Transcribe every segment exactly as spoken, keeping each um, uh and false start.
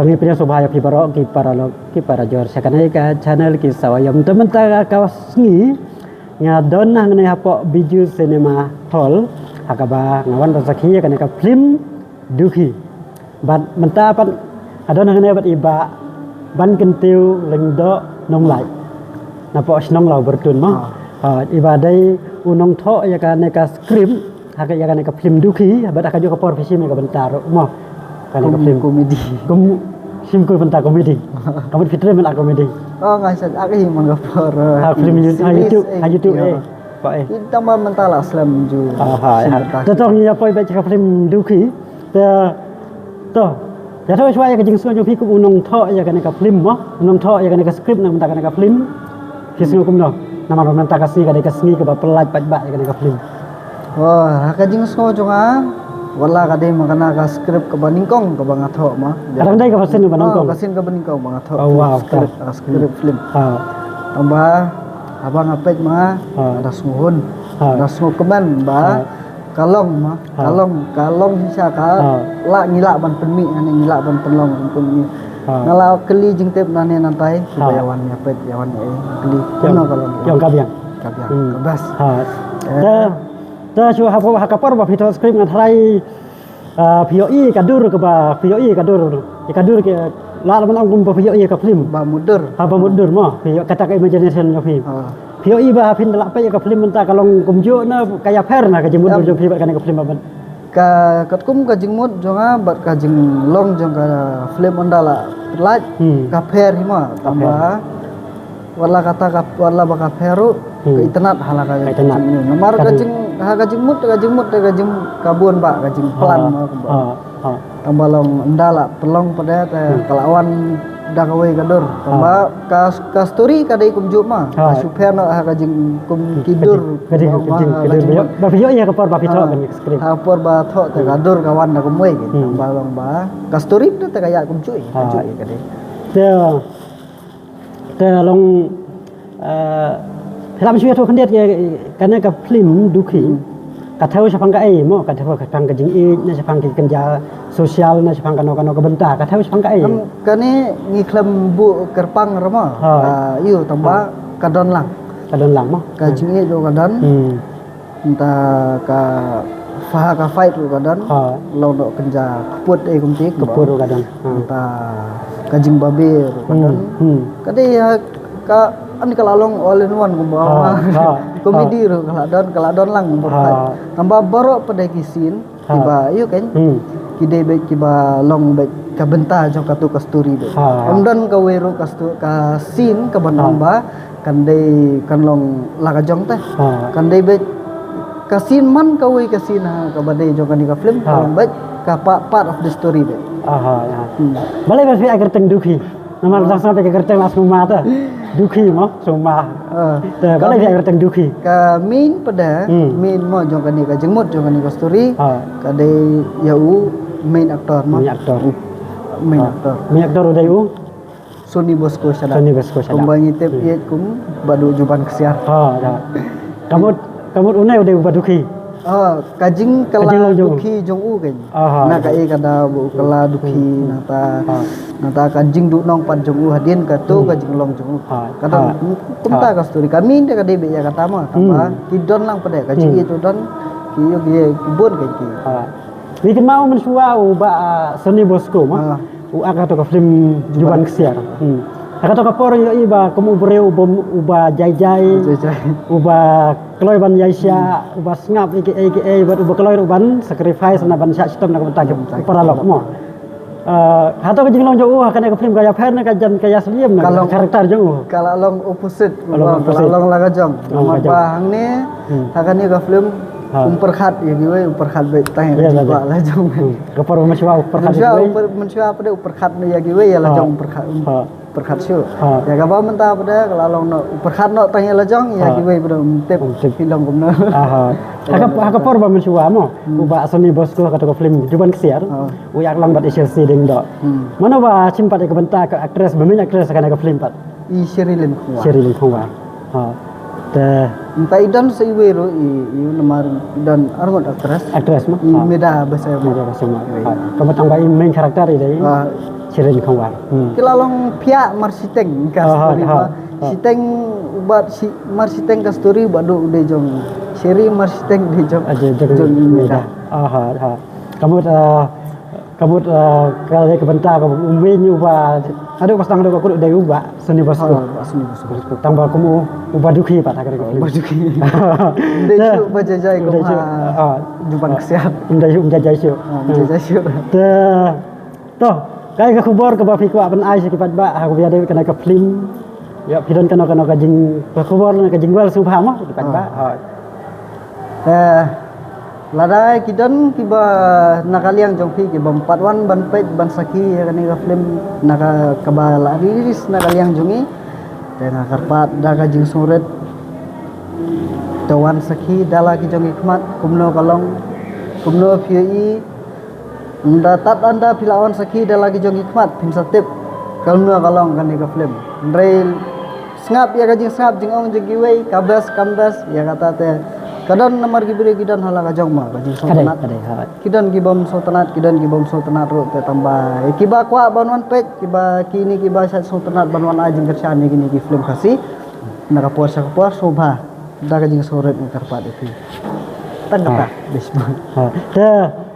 Ngi pdiang sngewbha ïa phi baroh ki paralok ki parajor sha kane ka channel Ki Sawa Ïom. Te mynta ka sngi nga don hangne hapoh Bijou Cinema Hall ha kaba nga wan ban sakhi ïa kane ka film Dukhi. Bad mynta pat nga don hangne bad i Bah Bankyntiew Lyngdoh Nonglait napoh shnong Lawbyrtun mo. Ah. Ah, i Bah dei u nongthoh ïa kane ka script ha ka, ïa kane ka film Dukhi, bad ha kajuh ka por phi shim ïa ka bynta ruh mo. Kane ka film comedy. Kum shim ka bynta comedy. Ka mut phi trei ban act comedy. Oh, nga shait act hi man ka por, eh, ha film, ha YouTube, ha YouTube, eh. Ba, eh. Kita man mynta la slem ju. Ah, ha, ha. Te to ngi ïa poi bad ka film Dukhi. Te to, ïathuh shuwa ïa ka jingsngew jong phi kum u nongthoh ïa kane ka film mo, u nongthoh ïa kane ka script na ka bynta kane ka film. Phi sngew kumno? Namar mynta ka sngi ka dei ka sngi kaba pyllait paidbah ïa kane ka film. Oh, ha ka jingsngew jong nga, wat la ka dei ma kane ka script kaba nyngkong kaba nga thoh mo. Ka dang dei kaba sien ba nyngkong. Oh, ka sien kaba nyngkong ba nga thoh. Oh, wow, script, ah, script film. Ha. Tangba haba nga peit ma nga, ha, nga da sngewhun. Ha. Nga da sngewkmen ba ka long mo. Ha. Ka long, ka long shisha ka la, ngi lah ban pynmih, ngi lah ban pynlong kum ngi. Ha. Nga la kylli jingtip nangne nantai, kiba ïa wan ïa peit, ïa wan ïa kylli. Kumno ka long? Ka biang. Ka biang. Hmm. Ka best. Ha. Eh. Te, te shu ha, ha ka por ba phi thoh script nga tharai, ah, phi ïohi ka dur kaba, phi ïohi ka dur. Ka dur ka la, la ban ong kumba phi ïohi ka film. Ba mutdur. Ha, ba mutdur mo. Phi ïohi kata ka imagination jong phi. Ha. Phi ïohi ba phin da lah peit ïa ka film mynta ka long kumjuh ne ka ïapher na ka jingmutdur jong phi bad kane ka film ba. Ka katkum ka jingmut jong nga bad ka jinglong jong ka film ynda la lait, hmm, ka pher hi mo. Ka pher. Tangba wat la kata ka, wat la ba ka pher ruh, hmm, ka itynnad ha la ka, ka itynnad. Namar ka jing, ha ka jingmut, ka jingmut, ka jing, ka bun ba ka jingplan mo, ka bun. Ha, ha. Tangba long ynda la pynlong pat de, te, hmm, ka la wan da kawei ka dur. Tangba ka, ka story ka dei kumjuh mo. Ha. Ka shu pher noh ha ka jing kum ki dur. Ka jing, ka jing, ka jing, ka jing. Ba phi ïohi ha ka por ba phi thoh kane ka script. Ha ka por ba thoh te ka dur ka wan da kumwei. Hmm. Tangba long ba ka story te ka ïa kumjuh. Ha. Kumjuh ka dei. Te, te long Eh, phi lah ban shu ïathuh khyndiat ïa kane ka film Dukhi. Hmm. Ka thew shaphang kaei mo, ka thew shaphang ka jingïeit ne shaphang ki kynja social ne shaphang kano kano ka bynta, ka thew shaphang kaei. Em, kane ngi khlem buh kyrpang re mo. Ha. Ah, ïoh tangba ka don lang. Ka don lang mo. Ka jingïeit ruh ka don. Hmm. Nta ka fa, ka fight ruh ka don. Ha. Long noh kynja kput ei kumti kput ruh ka don. Ha. Nta ka jingbabe ruh ka don. Hmm. Ka dei ha ka, ani ka la long all in one kumba. Ha. Comedy ruh ka la don, ka la don lang kumba. Ha. Tangba baroh pat de ki scene kiba ïoh kan. Hmm. Ki dei bad kiba long bad ka bynta jong katu ka story bad. Ha. Ym don kawei ruh ka sto-, ka scene kaba nang ba kan dei kan long la ka jong te. Ha. Kan dei bad ka scene man kawei ka scene ha kaba dei jong kane ka film, ha, kan long bad ka pa-, part of the story bad. Aha, ya. Hmm. Balei ba phi ai kyrteng Dukhi? Namar dang sngap ka kyrteng la sngewma te. Dukhi mo, sngewma. Ah. Te balei phi ai kyrteng Dukhi? Ka main pat de, hmm, main mo jong kane ka jingmut jong kane ka story. Ha. Ka dei ïa u main actor mo. Main actor. Main actor. Main actor u dei u Sony Bosco Shaddad. Sony Bosco Shaddad. Kumba ngi tip ïeit kum Bah Duh Juban Ksiar. Ha, da. Ka mut, ka mut une u dei u Bah Dukhi. Ha, ka jingkylla dukhi jong u kan. Aha. Na kaei ka da ba u kylla dukhi, hmm, nangta, ha, nangta ka jingduhnong pat jong u hadien katu, hmm, ka jinglong jong u. Ha. Ka da, ha, kumta, ha, ka story. Ka main te ka dei beit ïa kata ma, hmm, kaba ki don lang pat de, ka, hmm, jingïeit u don, ki ïoh ki bun kan ki. Ha. Ngi kynmaw mynshuwa u Bah, ah, Sony Bosco ma. Ah. U act ha kato ka film Juban Ksiar. Hmm. Ha kato ka por ïohi ba kum u briew uba, uba jai jai. Jai jai. Uba kloi ban ïaishah, hmm, uba sngap ïa kiei kiei bad uba kloi ruh ban sacrifice na ban shah shitom na ka bynta ki paralok mo. Ah, hato ka jinglong jong u ha kane ka film ka ïapher ne ka jan ka ïasylliem na ka character jong u? Ka la long opposite. Ka long opposite. Ka la long la ka jong. Long la ka jong. Namar ba hangne, hmm, ha kane ka film, ha, um pyrkhat ïa kiwei, um pyrkhat beit tang ïa kiba la jong. Hmm. Ka por mynshuwa um pyrkhat ïa kiwei. Mynshuwa um pyr-, mynshuwa pat de um pyrkhat ïa kiwei, ïa la jong um pyrkhat, um pyrkhat shuh. Ha. Ïa kaba mynta pat de ka la long noh, um pyrkhat noh tang ïa la jong, ïa kiwei pat de um tip. Um tip. Ki long kumno. Aha. Ha ka, ha ka por ba mynshuwa mo. Hmm. U Bah Sony Bosco ha kato ka film Juban Ksiar. Ha. U ïaid lang bad i Chelsea Diengdoh. Hmm. Mano ba shim pat ïa ka bynta ka actress, ba main actress ha kane ka film pat? I Sherilyn Khongwar. Sherilyn Khongwar. Ha. Te mynta i don sa iwei ruh i, i namar i don arngut actress. Actress mo? I Meda Basaiawmoit. Meda Basaiawmoit. Iwei. Ha. Ka mut tang ba i main character i dei. Ah. Shirin Khongwar. Hmm. Ki la long phiah Marshiteng ka story ba. Shiteng uba shi Marshiteng ka story ba dei jong Shiri, Marshiteng dei jong. Ah, jong, jong i Meda. Ha, ha. Ka mut, ah, ka mut, ah, ka dei ka bynta ka u main uba. Haduh ba sdang haduh ba kut dei uba Suni Bosco. Ha, uba Suni Bosco. Tang ba kum u, uba dukhi pat ha ka dei ka film. Uba dukhi. Dei shuh ba jajai kum ha. Dei shuh. Ah. Duban ksiat. Dei shuh, dei shuh. Ah, dei shuh. Te To, kaei ka khubor kaba phi kwah ban ai sha ki paidbah ha kaba ïadei kane ka film? Ïa, phi don kano kano ka jing, ka khubor ne ka jingwel sngewbha mo ki paidbah. Ah. Hooid. Eh, lada ki don kiba na ka liang jong phi kiba ym pat wan ban peit ban sakhi ïa kane ka film na ka kaba la release na ka liang jong ngi. Te nga kyrpad da ka jingsngewrit. Te wan sakhi da la ki jong ki khmat kumno ka long, kumno phi ïohi. Ynda tad ynda phi la wan sakhi da la ki jong ki khmat phin sa tip kumno ka long kane ka film. Hynrei sngap ïa ka jingsngap jingong jong kiwei ka best kam best ïa kata te ka don namar ki briew ki don ha la ka jong mo ka jingsngewtynnat. Ka dei, ka dei, ha. Ki don ki bym sngewtynnat, ki don ki bym sngewtynnat ruh te tang ba ïa kiba kwah ban wan peit, kiba kine kiba shait sngewtynnat ban wan ai jingkyrshan ïa kine ki film Khasi. Na ka por sha ka por sngewbha da ka jingsngewrit nga kyrpad ïa phi. Tang kata. Ha. Bes. Ha. Te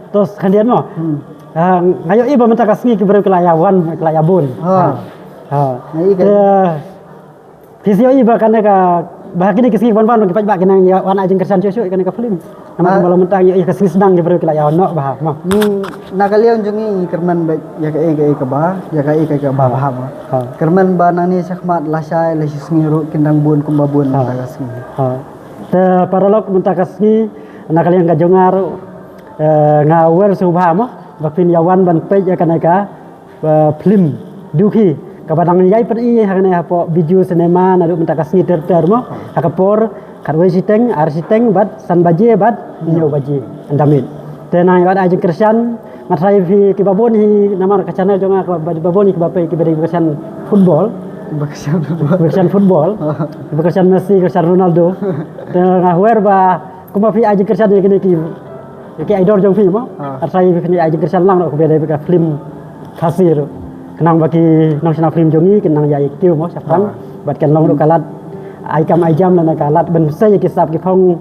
To khyndiat mo. Hmm. Ah, nga ïohi ba mynta ka sngi ki briew ki la ïa wan, ki la ïa bun. Ha. Ha. Nga ïohi. Te phi ïohi ba kane ka, ba kine ki sngi ban ban ki paidbah ki nang ïa wan ai jingkyrshan shuh shuh kane ka film. Namar ba la mynta nga ïohi ka sngi sdang ki briew ki la ïa wan noh bha mo. Hmm, na ka liang jong ngi kyrmen ba ïa kaei kaei kaba, ïa kaei kaei kaba bha mo. Ha. Kyrmen ba nangne shakhmat lashai lashisngi ruh kin dang bun kumba bun mynta ka sngi. Ha. Te paralok mynta ka sngi na ka liang ka jong nga ruh Eh, nga wer sngewbha mo ba phin ïa wan ban peit ïa kane ka, eh, film Dukhi kaba dang ïai pyni ha kane hapoh Bijou Cinema naduh mynta ka sngi ter ter mo ha ka por khatwei shiteng, ar shiteng bad san baje bad hynñiew baje ynda miet. Te nang ïa ai jingkyrshan nga tharai phi kiba bun hi namar ka channel jong nga kiba bun hi kiba peit kiba dei kyrshan football. Kiba kyrshan football. Kiba kyrshan football. Kiba kyrshan Messi, kyrshan Ronaldo. Te nga wer ba Kumba phi ai jingkyrshan ïa kine ki, ïa ki idol jong phi mo. Ah. Ar sa ïa phi ai jingkyrshan lang ruh kaba dei ka film Khasi ruh. Khnang ba ki nongshna film jong ngi kin nang ïa ïa kiew mo shaphrang. Ah. Bad kan long ruh ka lad ai kam ai jam lane ka lad ban sei ïa ki sap ki phong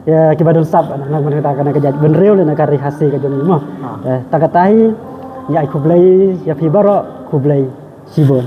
ïa kiba don sap na ban kata ka na ka jaitbynriew lane ka ri Khasi ka jong ngi mo. Ah. Eh, tang kata hi ïa ai khublei ïa phi baroh khublei shibun.